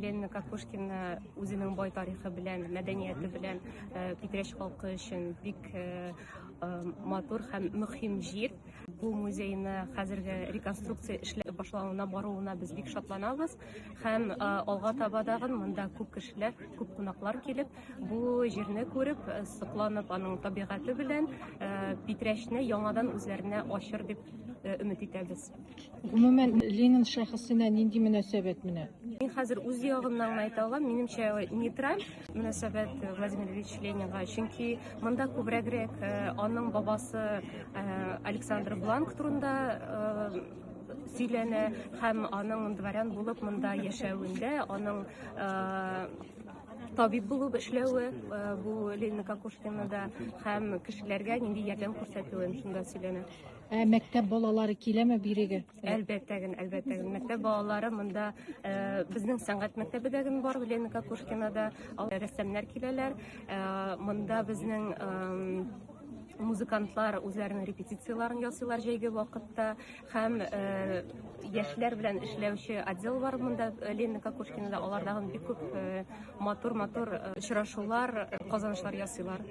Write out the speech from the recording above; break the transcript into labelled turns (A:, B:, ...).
A: Ленина Кокушкина үзенең бай тарихы белән, мәдәнияте белән Питрәч халкы өчен бик матур һәм мөһим җир. Бу музейны хәзерге реконструкция эшләре башлануына баруына без бик шатланабыз һәм алга таба тагын монда күп кешеләр, күп кунаклар килеп, бу җирне күреп, сокланып аның табигате белән Питрәчне яңадан үзләренә ачыр дип өмет итәбез.
B: Гомумән, Ленин шәхесенә нинди мөнәсәбәт менә?
A: Мин хәзер үз ягымнан гына әйтә алам, минемчә, нейтраль мөнәсәбәт Владимир Ильич Ленинга, чөнки монда күбрәгрәк аның бабасы Александр Бланк турында сөйләнә һәм аның дворян булып монда яшәвендә, аның табиб булып эшләве бу Ленина Кокушкинада һәм кешеләргә нинди ярдәм күрсәтүен шунда сөйләнә.
B: Ә мәктәп балалары киләме бирегә?
A: Әлбәттә генә, әлбәттә генә. Мәктәп балалары монда э, безнең сәнгать мәктәбе дә генә бар Лена Кокушкинада. Рәссамнар киләләр. Э, монда безнең музыкантлар үзләренең репетицияләрен ясыйлар җәйге вакытта һәм э, яшьләр белән эшләүче отдел бар монда Лена Кокушкинада. Алар тагын бик күп матур-матур очрашулар, казанышлар ясыйлар.